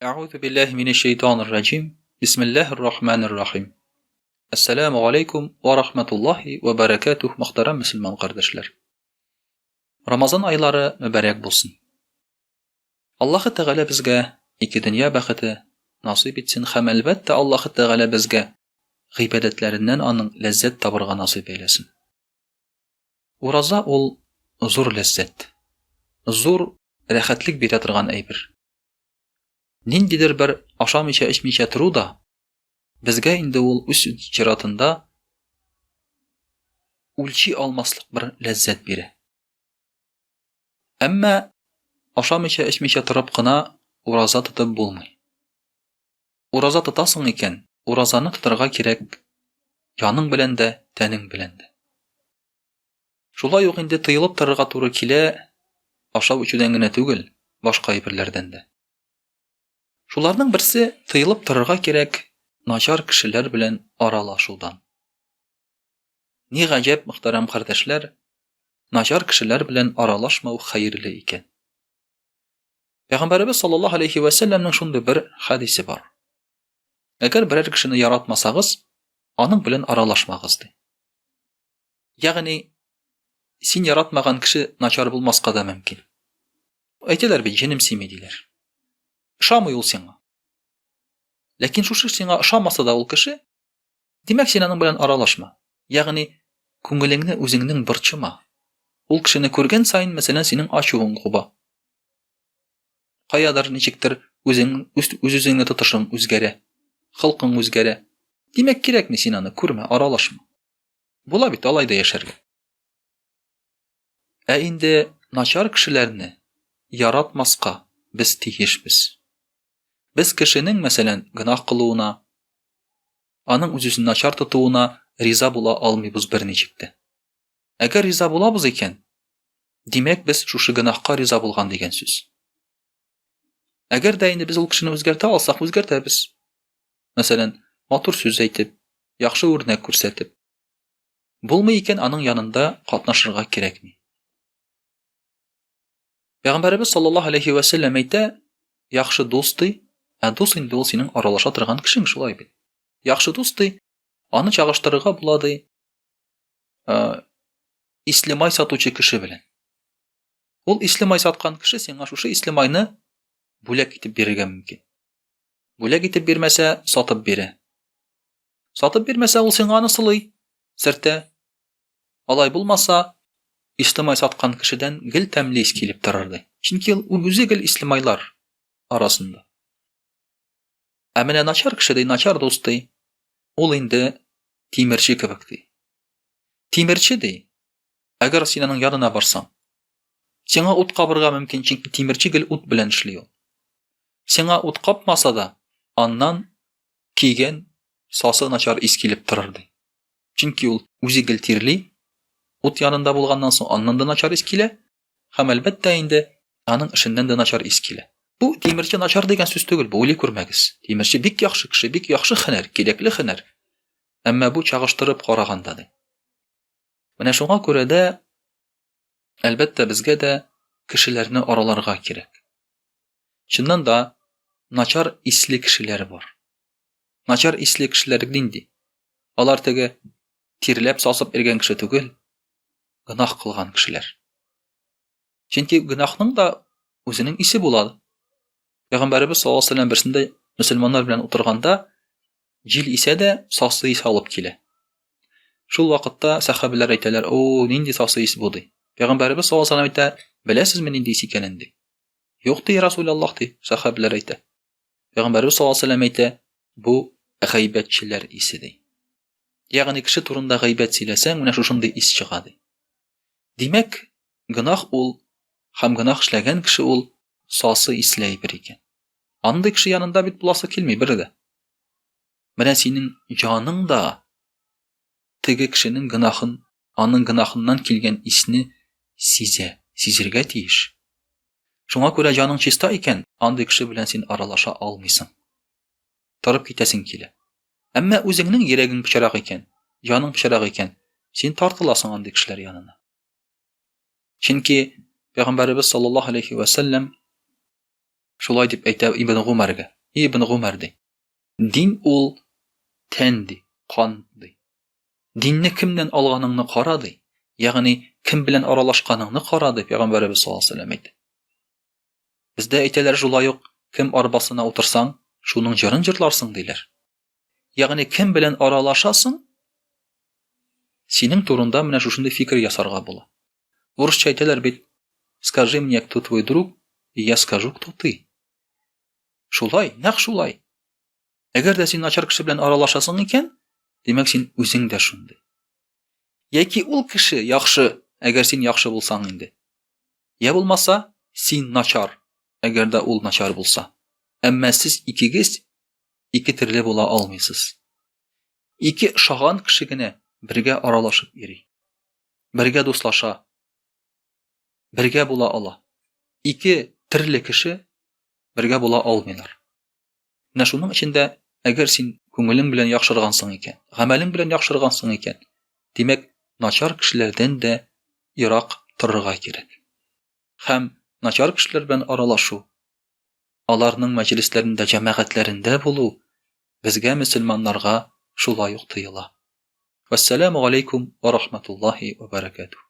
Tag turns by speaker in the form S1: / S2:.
S1: Әгъузу биллаһи минәш шәйтанир раҗим. Бисмиллаһир рахманир рахим. Ассаламу алейкум ва рахматуллаһи ва баракатуһ, мөхтәрәм мөселман кардәшләр. Рамазан айлары мөбарәк булсын. Аллаһы Тәгалә безгә ике дөнья бәхете насыйп итсен һәм әлбәттә Аллаһы Тәгалә безгә гыйбадәтләреннән аның ләззәт табырга насыйп әйләсен. Ураза ул зур ләззәт. Зур рәхәтлек бирә торган әйбер. Ниндидер бер ашамыйча-эчмичә тору да безгә инде ул үз чиратында үлчи алмаслык бер ләззәт бирә. Әмма ашамыйча-эчмичә торып кына ураза тотып булмый. Ураза тотасың икән, уразаны тотарга кирәк яның белән дә, тәнең белән дә. Шулай ук инде тыелып торырга туры килә, ашау-эчүдән генә түгел, башка әйберләрдән дә. Шуларның берсе тыелып торырга кирәк начар кешеләр белән аралашудан. Ни гаҗәп, мөхтәрәм кардәшләр, начар кешеләр белән аралашмау хәерле икән. Пәйгамбәребез саллаллаһу алейхи вә сәлләмнең шундый бер хәдисе бар. Әгәр берәр кешене яратмасагыз, аның белән аралашмагыз, ди. Ягъни, син яратмаган кеше начар булмаска да мөмкин. Әйтәләр бит, җенем сими диләр. Ошамый ул сиңа. Ләкин шушы сиңа ошамаса да ул кеше, димәк, син аның белән аралашма. Ягъни, күңелеңне үзеңнең борчыма. Ул кешене күргән саен, мәсәлән, синең ачуың куба. Каядыр ничектер үзең үз-үзеңне тотышың үзгәрә, холкың үзгәрә. Димәк, кирәкми син аны күрмә, аралашма. Була бит алай да яшәргә. Ә инде начар кешеләрне яратмаска без тиешбез. Без кешенең, мәсәлән, гөнаһ кылуына, аның үз-үзен начар тотуына риза була алмыйбыз берничек тә. Әгәр риза булабыз икән, димәк, без шушы гөнаһка риза булган дигән сүз. Әгәр дә инде без ул кешене үзгәртә алсак, үзгәртәбез. Мәсәлән, матур сүз әйтеп, яхшы үрнәк күрсәтеп. Булмый икән, аның янында катнашырга кирәкми. Пәйгамбәребез саллаллаһу алейхи ва сәлләм әйтә, яхшы дус ди, ә дус инде ул синең аралаша торган кешең, шулай бит. Яхшы дус ди, аны чагыштырырга була ди, исле май сатучы кеше белән. Ул исле май саткан кеше сиңа шушы исле майны бүләк итеп бирергә мөмкин. Бүләк итеп бирмәсә, сатып бирә. Сатып бирмәсә, ул сиңа аны сылый, сөртә. Алай булмаса, исле май саткан кешедән гел тәмле ис килеп торыр ди. Чөнки ул үзе гел исле майлар арасында. Ә менә начар кеше ди, начар дус ди, ул инде тимерче кебек ди. Тимерче ди, әгәр син аның янына барсаң, сиңа ут кабырга мөмкин, чөнки тимерче гел ут белән эшли ул. Сиңа ут капмаса да, аннан кигән сасы начар ис килеп торыр ди. Чөнки ул үзе гел тирли, ут янында булганнан соң аннан да начар ис килә, Һәм, әлбәттә инде, аның эшеннән дә начар ис килә. Бу тимерче начар дигән сүз түгел, бу уйлый күрмәгез. Тимерче бик яхшы кеше, бик яхшы һөнәр, кирәкле һөнәр. Әмма бу чагыштырып караганда ди. Менә шуңа күрә дә, әлбәттә, безгә дә кешеләрне араларга кирәк. Чыннан да, начар исле кешеләр бар. Начар исле кешеләр нинди? Алар теге тирләп сасып йөргән кеше түгел, гөнаһ кылган кешеләр. Чөнки гөнаһның да үзенең исе була. Пәйгамбәребез саллаллаһу алейһи вәсәлләм берсендә мөселманнар белән утырганда җил исә дә сасы ис алып килә. Шул вакытта сәхабәләр әйтәләр: "О, нинди сасы ис бу?" ди. Пәйгамбәребез саллаллаһу алейһи вәсәлләм әйтә: "Беләсезме нинди ис икәнен?" ди. Юк, ди, Расулаллаһ, ди, сәхабәләр әйтә. Пәйгамбәребез саллаллаһу алейһи вәсәлләм әйтә, бу гайбәтчеләр исе ди. Ягъни кеше турында гайбәт сөйләсәң, менә шушындый ис чыга ди. Димәк, гөнаһ ул һәм гөнаһ эшләгән кеше ул сасы исле әйбер икән. Андый кеше янында бит буласы килми бер дә. Менә синең җаның да теге кешенең гөнаһын аның гөнаһыннан килгән исне сизә, сизергә тиеш. Шуңа күрә җаның чиста икән, андый кеше белән син аралаша алмыйсың. Торып китәсең килә. Әмма үзеңнең йөрәгең пычрак икән, җаның пычрак икән, син тартыласың андый кешеләр янына. Чөнки Пәйгамбәребез саллаллаһу алейхи ва сәлләм. Шулай дип әйтә Ибн Гумәргә. И Ибн Гумәр ди. Дин ул тән ди, кан ди. Динне кемнән алганыңны кара ди. Ягъни кем белән аралашканыңны кара ди Пәйгамбәребез саллаллаһу алейһи вәсәлләм әйтә. Бездә әйтәләр шулай ук, кем арбасына утырсаң, шуның җырын җырларсың диләр. Ягъни кем белән аралашасың, синең турында менә шушындый фикер ясарга була. Урысча әйтәләр бит, скажи мне, кто твой друг, и я скажу, кто ты. Шулай, нәкъ шулай. Әгәр дә син начар кеше белән аралашасың икән, димәк, син үзең дә шундый. Яки ул кеше яхшы, әгәр син яхшы булсаң инде. Я булмаса, син начар, әгәр дә ул начар булса. Әмма сез икегез ике төрле була алмыйсыз. Ике ошаган кеше генә бергә аралашып йөри. Бергә дуслаша. Бергә була ала. Ике төрле кеше бергә була алмыйлар. Менә шуның өчен дә, әгәр син күңелең белән яхшыргансың икән, гамәлең белән яхшыргансың икән, димәк, начар кешеләрдән дә ерак торырга кирәк. Һәм начар кешеләр белән аралашу, аларның мәҗлесләрендә, җәмәгатьләрендә булу безгә, мөселманнарга, шулай ук тыела. Вәссәламү галәйкүм вә рахматуллаһи вә бәрәкәтүһ.